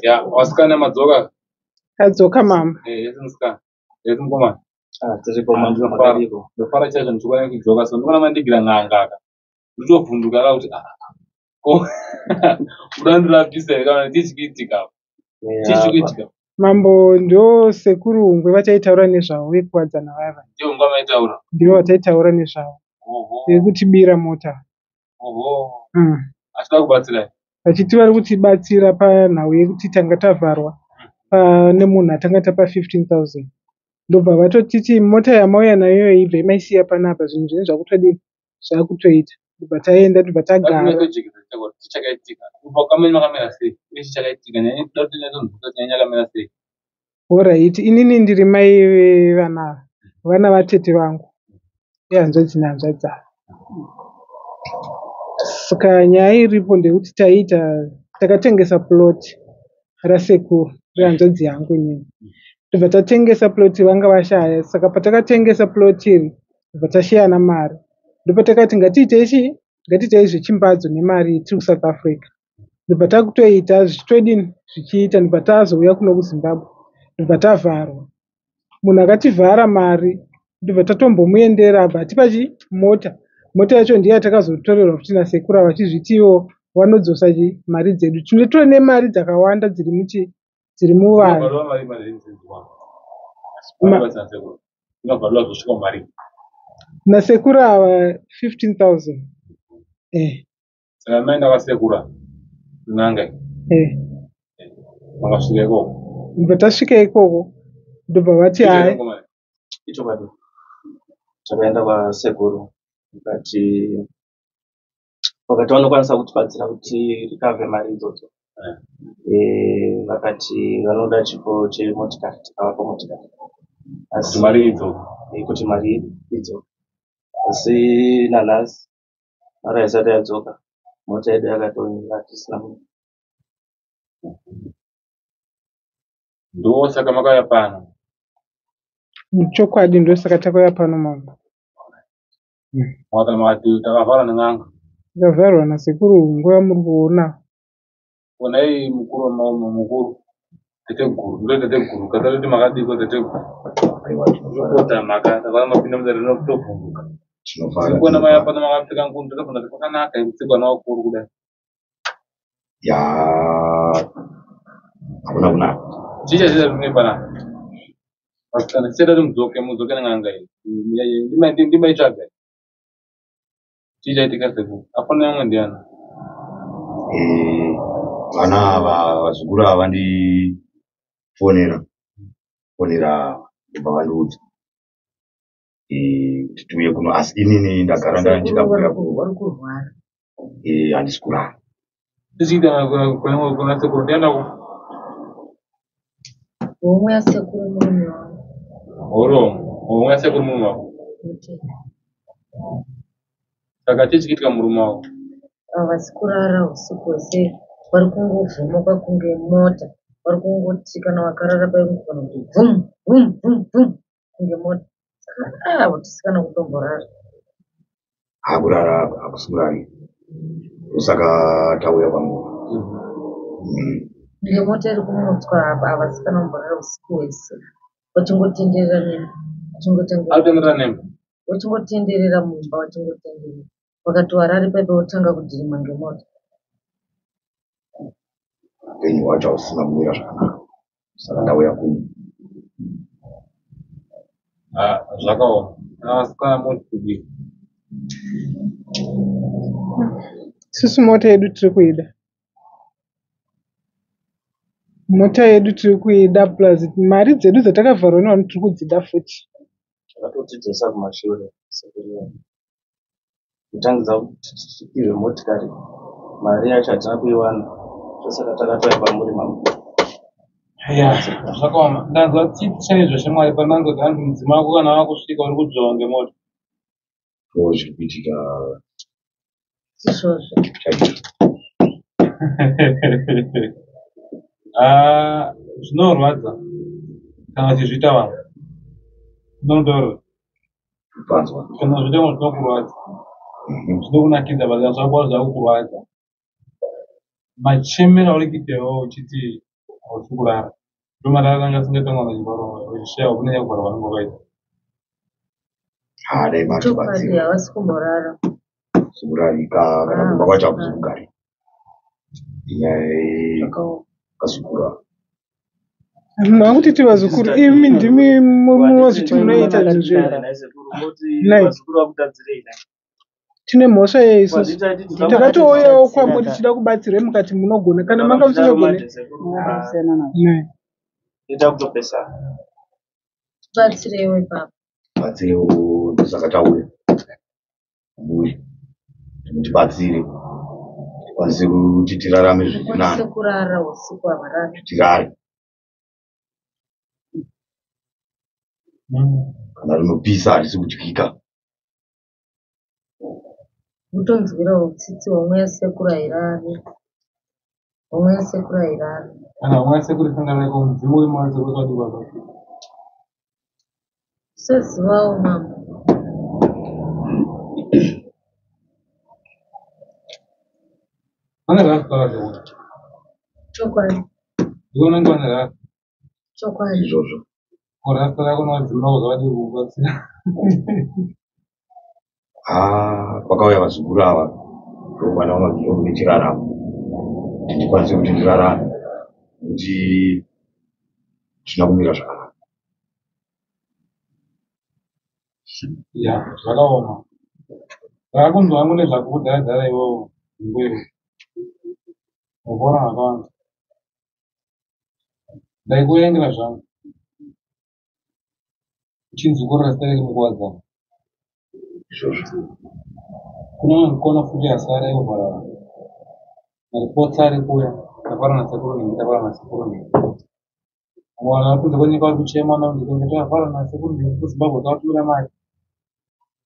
Ya, vasikana madzoka. Tadzoka mama. Eh, yes musikana. Yes mukomana. Ah, tiripo Ah, mambo ndinofara. makadiko. Ndofara chaizvo ndichikuona kudzoka so ndikuona mandigira n'anga aka. Ndotobvunduka ka kuti ah, ko kuda ndirapisa here kana chii chikuitika apa? Chii chikuitika? Mambo ndo sekuru Hungwe vataitaura nezvavo vekuwadzana vava. Ndiyo nguva maitaura. Ndivo vataitaura nezvavo. Oho. Vekutibira mota. Oho. Mm. Achida kubatsirai. Vachiti vari kutibatsira panhau yekuti tanga tavharwa pane munhu atanga tapa 15,000. Ndobva vatotiti mota yamauya nayo ibvai maisiya panapa zvinhu zvenyu zvakutodini zvakutoita. Ndobva taenda ndobva tagara. Ngatinyatsojekesa kuti chii chakaitika. Kubva kwamenyu makamira sei? Uye chii chakaitika? Nyaya toda kuti tinyatsonzwisisa kuti nyaya yakamira sei. Horaiti inini ndiri mai vevana ava. Vana vatete vangu. Ihanzvadzi nehanzvadzi ava. Saka nyaya iripo ndeyekuti taiita takatengesa plot rasekuru rehanzvadzi yangu inini. Tobva tatengesa plot vanga vashaya. Saka patakatengesa plot iri tobva tashayana mari. Ndopatakati ngatiitei chii? Ngatiitei zvechimbadzo nemari tiri kuSouth Africa. Ndobva takutoita zvichitodini zvichiita ndobva tazouya kuno kuZimbabwe. Ndobva tavharwa. Munhu akativhara mari ndobva tatombomuendera abva atipa chii? Mota. Mota yacho ndiyo yatakazotorerwa futi nasekuru ava vachizviti ivo vanodzosa chii? Mari dzedu. Tinotori nemari dzakawanda dziri muchii? Dziri muvanhu. Unobhadharwa mari mari dzinzwa. Mari sekuru. Unobhadharwa zvosvika mari. Nasekuru ava 15,000. Eh, Saka maenda kwasekuru. N'anga. eh. Makasvika ikoko. Ndobva tasvika ikoko ndobva vati hai Ichokwadi. Takaenda kwasekuru vakati vakati vanokwanisa kutibatsira kuti recover mari idzodzo. Eh, vakati vanoda chipo chemotikari tikavapa motikari. Asi Kuti mari idzoke. Eh, kuti mari idzoke. Asi nanhasi mari haisati yadzoka. Mota yedu yakatonyura hatisina munhu. Ndosaka makauya pano. Chokwadi ndosaka takauya pano mambo. Makati makati takavharwa nen'anga. Takavharwa nasekuru Hungwe vamuri kuona. Onai mukuru wamama mukuru. Teteguru. Ndo teteguru. Katatoti makadiko teteguru. Aiwa, tinofara. Kota maka takaona mapinda mudare rinotovhunduka. Tinofara. Tikuona mai Tinofara. apano makapfeka ngundu totobvunza kuti kwakanaka here kutsikwa nevakuru kudai. Ya, hakuna kunaka. Chii chachiita kuti panapa? Vasikana chichaita kuti mudzoke mudzoke nen'anga iyi. Ndimaitsvaga. Chii chaitika sekuru? Afana yamwe ndiani? Eh, vana ava vazukuru ava vandifonera fonera ndobva vandiudza eh, kuti tiuye kuno asi inini ndagara ndachida kuuya kuno. Vari kurwara. Eh, handisi kurara. Tichiita kuna sekuru ndiani wako? Homwe yasekuru murume wangu. Horo. Homwe yasekuru murume wako. Mutete. Saka chii chikiitika murume wako? Havasi kurara usiku hwese. Vari kungovhumuka kunge mota. Vari kungoti kana vakarara paingogona kuti vhum vhum vhum vhum kunge mota. Saka hatisi kana kutomborara. Hakurara hakusi kurarira. Ndosaka tauya kwamuri. Kunge mota iri kumutswa apa havasi kana kumborara usiku hwese. Vachingotenderera nemba. Ari kutenderera nemba. Vachingotenderera mumba vachingotenderera. Vakati warare paipa votanga kudhirima ngemota. Upenyu hwacho hausina kumira zvakanaka. Saka ndauya kuno. Ah, zvakaoma. Kana vasikana moti kudii? Isusu mota yedu tiri kuida. Mota yedu tiri kuida plus mari dzedu dzatakavharwa nevanhu tiri kudzida futi. Vakatotidzosa kumashure sekuru. Kutangidza kuti tipihwe motikari mari yacho hatina kuiwana. Ndosaka takatouya kwamuri mambo. Ya, zvakaoma. Ndanzwa tsitsi chaizvo shamwari pandanzwa kuti hanzi mudzimai wako kana wakusvika uri kudzvova ngemoto. Ndo zviri kuitika Izvozvo. chaizvo. Ah, zvinorwadza kana uchizviita vamwe. Unotaura Kupanzwa. kana uzviita vamwe zvinokurwadza. Zvinokunakidza but kana zvakuwa zvakukurwadza. Machemero auri kuita iwewe uchiti Hausi kurara. Ndomarara anga asingaita mwana chibharo uchishaya kune nyaya kubhara vanenge vakaita. Haa dai Chokwadi matibatsira. havasi kumborara. Sekurarika kana Ah, kumba kwacho hakusi ah. kugarika. Inyaya Zvakaoma. yekazukuru ava. Makutiti vazukuru imi ndimi munozviti munoita zvinhu. Nai. Vazukuru vakutadzirei nai? Tine mhosva yei isusu? Wazvita Takatouyawo kwamuri tichida kubatsirwe mukati munogona. Kana manga musingagone. Akasiyana nazvo. Nai. Ita kutopesana. Tibatsireiwo ipapo. Batsirewo ndosaka tauya muri mutibatsire tikwanise kuti tirarame zviri Vakwanise nani kurara usiku havarari. tirare kana rinopisa harisi kudyika. Mutonzwirawo tsitsi homwe yasekuru hairari. Homwe yasekuru hairari. Kana homwe yasekuru isingarariko mudzimu wemasekuru usati wabatsira. Tisazivawo mambo. Vane rasta vacho. Chokwadi. Ndiwe unenge vane rasta. Chokwadi. Izvozvo Ko rasta rako nevadzimu vako zvavadii kukubatsira. Haa kwakauya vazukuru ava ndokwana nechiraramo kuti ndikwanise kuti ndirarame nekuti hazvina kumira zvakanaka. Ya, zvakaoma. Ndakakunzwa hangu nezvako kudhara dhara iwewe mbuyo. Muvhora makawanda. Ndaikuverengera zvangu. Uchinzi kurira zita remukuwadzana. Izvozvo Kune umwe mukono futi asara euvhara vanhu. Maripotsi ari kuuya. Tafara nasekuru nhingi, tafara nasekuru nhingi. Vamwe vanhu vari kunze kwenyika vari kuchema vanonzi kunge tafara nasekuru nhingi kuZimbabwe tavatumira mari.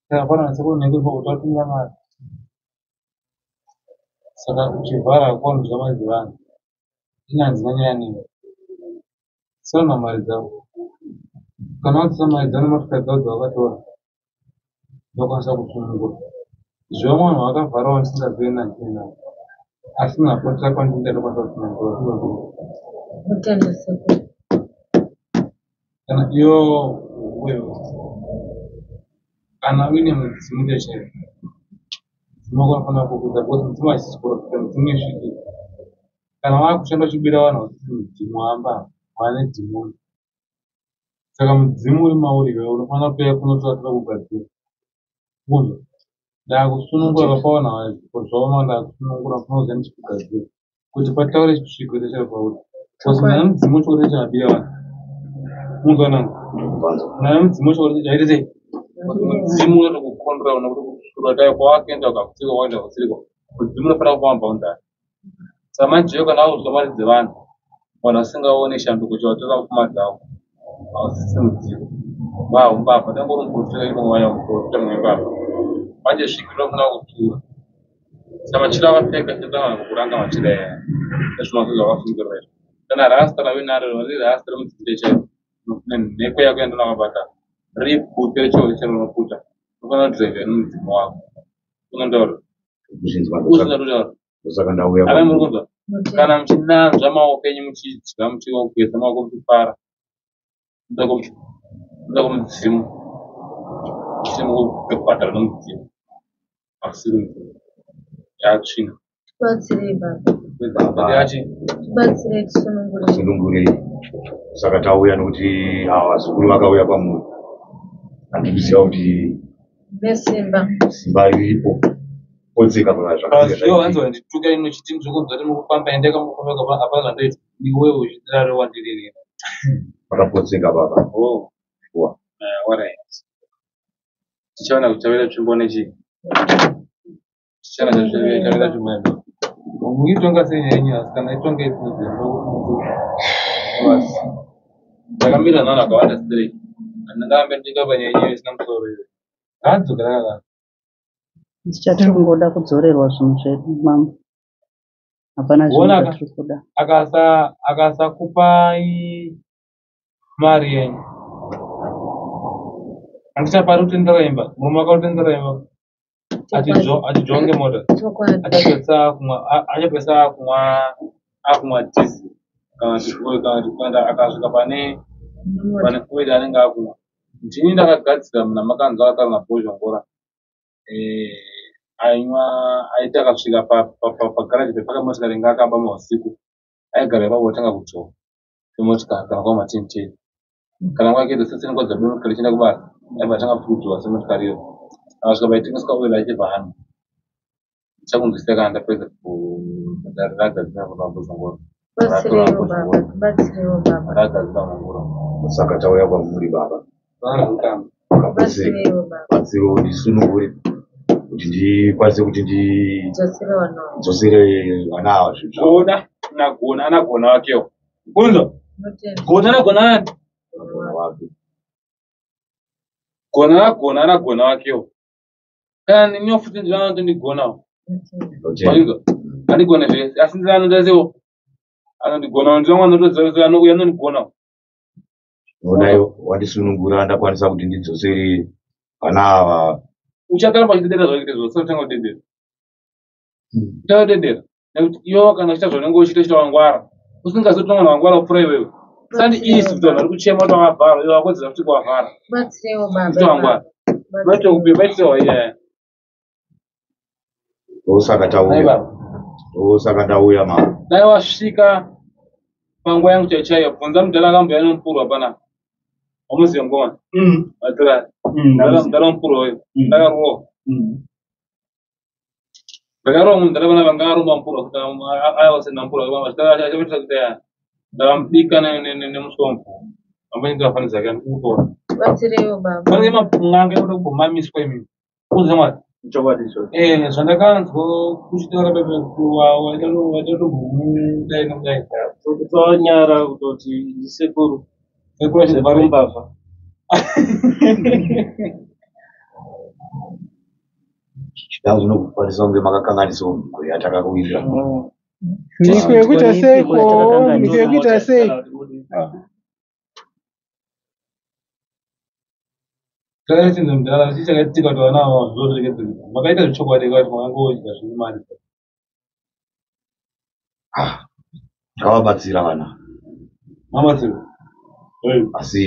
Tafara nasekuru nhingi kuZimbabwe tavatumira mari. Saka uchivhara kuwanzwa mari dzevanhu. Ini handina nyaya newe. Sona mari dzavo. Kana wadzisa mari dzavo nemotokari dzavo dzavakatora, ndokwanisa kusunungura. Zvevamwe vanhu vakavharawo ndisingazivi nandini navo. Asi munhu apotera kwandiri ndinokwanisa kusunungura. Mutende sekuru. Kana iwo wewe kana uine mudzimu chaiwo mudzimu wako unofanira kukudza because mudzimu hachisi chiprofita mudzimu isvikiro. Kana wakushanda uchibira vanhu hausisi mudzimu wamba wane dhimoni. Saka mudzimu uri mauri iwewe unofanira kuuya kunotora kugadzira. Munhu ndakusunungura papaona zvipo zvaoma ndakusunungura unofanira kuziva ndichikugadzira kuti pataure chisvikiro chaicho pauri. Because naye mudzimu chokuri chabira vanhu. Munzwanangu ndikupanzwa. naye mudzimu chokuri chaita sei? Mudzimu unotokukondora nekuti dai kwawakaenda ukakutsirwa waenda kutsirwa mudzimu unofanira kupa maboundary. Saka manje iwe kana wakuzwa mari dzevanhu vanhu vasingaoni shanduko chivatora pfuma dzavo hausisi mudzimu. Vahumbavha dai uri muprofita imomo muprofita mwembavha. Manje svikiro rinofanira kutura. Saka machira akapfeka chinotanga kukuranga machira aya nezvimwe zvakasungirwa izvi. Kana rasta rauinaro riri rasta remudzimu chairo nemheko yako yandinakabata riri bute rechoro chero rinoputa unofanira kudhiraivha nemudzimu wako. Unondaura? Kuzvinzwa Usina kutaura. ndosaka ndauya Amai muri kwamuri. kunzwa? Mutende. Kana muchinanzva maoko enyu muchidya muchigeza maoko muchifara munoda kumudzimu musina kubhadhara nomudzimu hausiri mudzimu yatsvina. Tibatsirei baba. Baba. Yachi Tibatsirei tisunungure. Sunungurei. Saka tauya nekuti ava vazukuru vakauya kwamuri. Handikuziva kuti Nesimba. simba riripo potseka iwo zvakanga hanzi wandituka ino chiti ndirikunzwa kuti mukufamba endai kamukufamba hapana zvandoita iwewe uchitirare wandirini. pakapotseka baba. Oh. Sure. Alright. Tichaona kuti chavira tsvimbo nechii. Tichaona chavira tsvimbo nechi. Muitonga sei nyaya yenyu asi kana itonge basi. Ndakamira navanhu vakawanda stereki. Handingarambe ndichiita panyaya yenyu isina musoro iyo. Ngaadzoke rakadaro. Tichatongoda kudzorerwa zvinhu zvedu mambo. Hapana zvinhu Wona ka zvatiri kuda. Akasakupai mari yenyu. Handichapari kutendera imba. Murume wako arikutendera imba. Achijonge mota. Chokwadi. Achapedzisa akumwa achapedzisa akumwa akumwa diesel. Kana kuti kana akasvika pane pane oil anenge akumwa. Ndini ndakagadzira munhu amakanzwa akataura naBhozhongora. Aimwa aiti akasvika pagaraji pepaka motikari inga akaba mausiku aigara ipapo otanga kudzvova semotikari kana kwama 10:10. Kana nguva yake dzose nguva dzabuda ichienda kubasa aibva atanga futi kudzvova semotikari iyo. Akasvika paitengeswa oil achibva anwa. Ndichakunzwisisa kana ndapedza ragadzira naBhozhongora. Tibatsireiwo baba, tibatsireiwo baba. Ragadzira mangura. Saka tauya kwamuri baba. Vanozvikamba. Makapotseka. Tibatsireiwo baba. Batsiro ndisunungure kuti ndikwanise kuti Dzosere vana vavo. ndidzosere vana ava zvinhu zvavo. Gona nagona anagona wakewo. Kunzwa? Tinotenda. Gona nagona ani? Vana wake. Gona nagona anagona wakewo. Kana neniwo futi ndiri anotondigonawo. Tinotenda. Ndinotenda. Wanzwa? Handigone zvese asi ndiri anoita anondigonawo ndiri mwana anotoziva kuti anouya anondigonawo. Dai wandisunungura ndakwanisa kuti ndidzosere vana ava. Uchataramba uchidedera zvauri izvo usatanga kudedera. Uchadedera nekuti iwewe kana uchiita zvaunenge uchiita uchiita wangwara. Usingazivi kuti mwana wangwara kupfuura iwewe. Sandi isi kuti vanhu vari kuchema kuti wakavharwa iwe wakodzera futi kuwavhara. Tibatsireiwo baba. Uchiita wangwara. Vaite kupi vaitewa iyaya. Ndosaka Nai tauya. baba. Ndosaka ndauya mama. Dai wasvika panguva yangu chaiyo chaiyo bvunza mudhara akambuya nomupurwa panapa. Wamuziva mukoma? Vatorari. Mudhara mupurwa uyu. Ndakarohwa. Ndakarohwa mudhara panapa ngaarumba mupurwa kuti aiwa sena mupurwa. Achaita kuti aya. Ndakamubika nemuswe womupurwa. Amboenda fanidza yake ndikutora. Tibatsireiwo baba. Panenge mapunganga ekuda kumbomamiswa imimi. Kuzi mwari. Chokwadi ichocho. Zvandakanzwa kuchitaura pepe waitotombomudai nomudai. Tonyara kutoti ndisekuru. Sekuru achibva Sekuru mbavha. Chida zvinokwanisa kunge makakanganisawo mhiko yatakawirirana. Mhiko yekuita Mhiko seiko? yatakakanganisa. Mhiko yekuita sei? Takaita mudhara chii chakaitika kuti vana ava zvoregedzeka. Makaita zvechokwadi kuti makangodya zvine mari. Ah, ndakavabatsira vana Mamatsiro. asi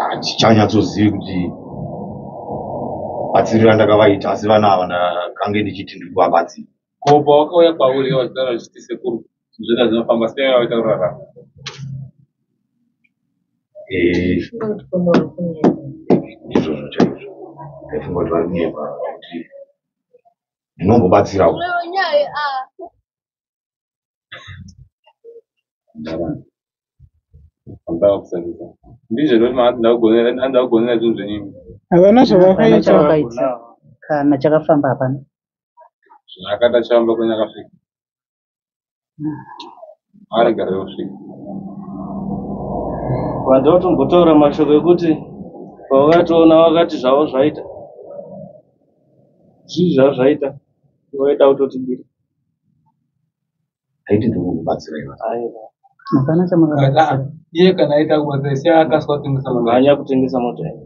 handichanyatsozivi kuti batsiriro randakavaita asi vana ava ndakange ndichiti ndiri kuvabatsira. Ko pawakauya kwauri iwe vachitaura vachiti sekuru zvinhu zvinofamba sei vaita kurarama. Funga kuti pamwe uri kunyepa. Ndizvozvo chaizvo. Ndaifunga kuti vari kunyepa kuti ndinombobatsirawo. Ndava kusarudza. Ndizvo ndoti handida kugonera zvinhu zvenyimi. Havana Hapana zvavakaita. chavakaita. Kana chakafamba hapana. Zvakada chamba kwenye akasvika. Arega rekusvika. Vanhu vatombotaura mashoko ekuti pavakatoona vakati zvavo zvaita. Zvii zvavo zvaita. Vaida kutotibira. Ndaiti ndiri kumbobatsira iva. Aiwa. Hapana chamakabatsira. Iye kana aita kubatsira siya akaswa kutengesa mota. Mhanya kutengesa mota iyi.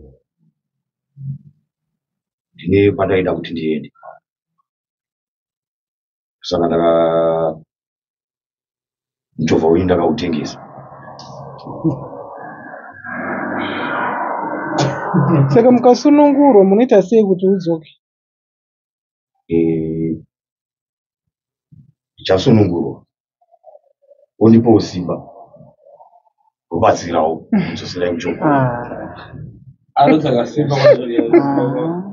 Ndine kwandaida kuti ndiende. Saka ndaka muchovha wenyu ndakautengesa. Saka mukasunungurwa munoita sei kuti udzoke? Ndichasunungurwa. Ondipawo simba. Ndobatsirawo kudzoserai muchovha. Ah. Anotsvaga simba Ah.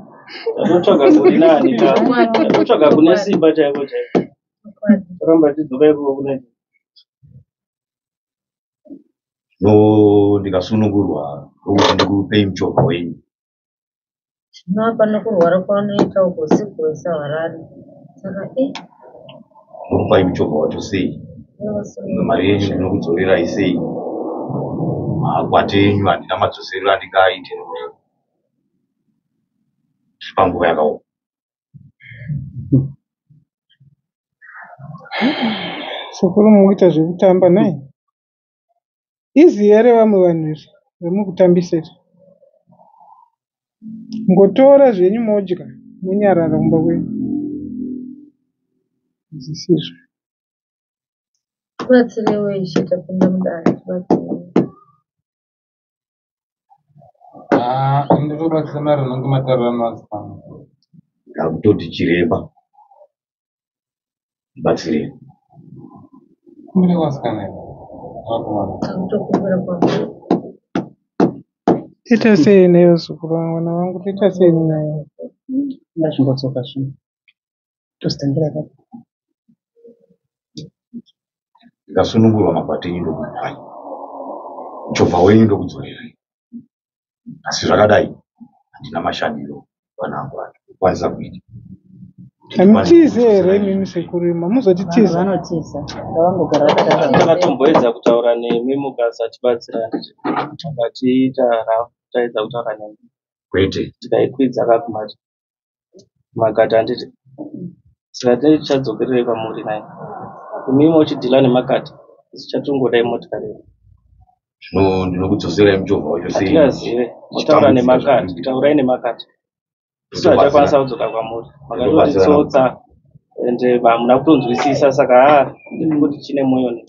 Tatotsvaga kuri nani ta. Chokwadi. Tatotsvaga kune simba chaiko chaiko. Chokwadi. Toramba tichidzoka ikoko kune No ndikasunungurwa ndokuti ndikupei muchovha wenyu. Zvino hapana kurwara kwaunoita uko usiku hwese hawarari. Saka Ndokupai muchovha wacho sei? Mari yenyu ndinokudzorerai sei? Makwati enyu handina madzoserero andingaite nekuti tiri panguva yakaoma. Sekuru mukuita zvekutamba nai. Iziya revamwe vanhu iri remukutambisa iri. Ngotora zvenyu modya monyarara kumba kwenyu. Zvisizvo. Tibatsirewo Ishe tapinda mudare tibatsirewo. Ah, ndinobatsira maererano ngematarirano asikana. Ndakutoti chiremba ndibatsirei. Kumbira kwasikana here? Vakomana. Takutokumbira kwamuri. Toita sei nayo zukuru vana vangu toita sei nayo? Ngazvingodzoka zvino. Tozitangira ipapo. Ndikasunungurwa makwati enyu ndokupai. Muchovha wenyu ndokudzorerai. Asi zvakadai handina mashandiro vana vangu andinokwanisa kuita. Hamutize here imimi sekuru imi? Hamuzotitiza? Vanotiza. Ngavangogara vakadaro. Takatomboedza kutaura nemi mukasatibatsira makatiita rafu taedza kutaura nemi Kwete. tikaikwidza kakumati makati handiti saka tinenge tichadzokererei kwamuri nai imimi mochidhila nemakati isu chatingoda imotikari yedu. Zvino ndinokudzoserai muchovha wacho sei? Hatingazive motaura nemakati taurai nemakati isu hatichakwanisa kudzoka kwamuri makatotitsotsa ende hamuna kutonzwisisa saka haa ndingoti chine moyo ne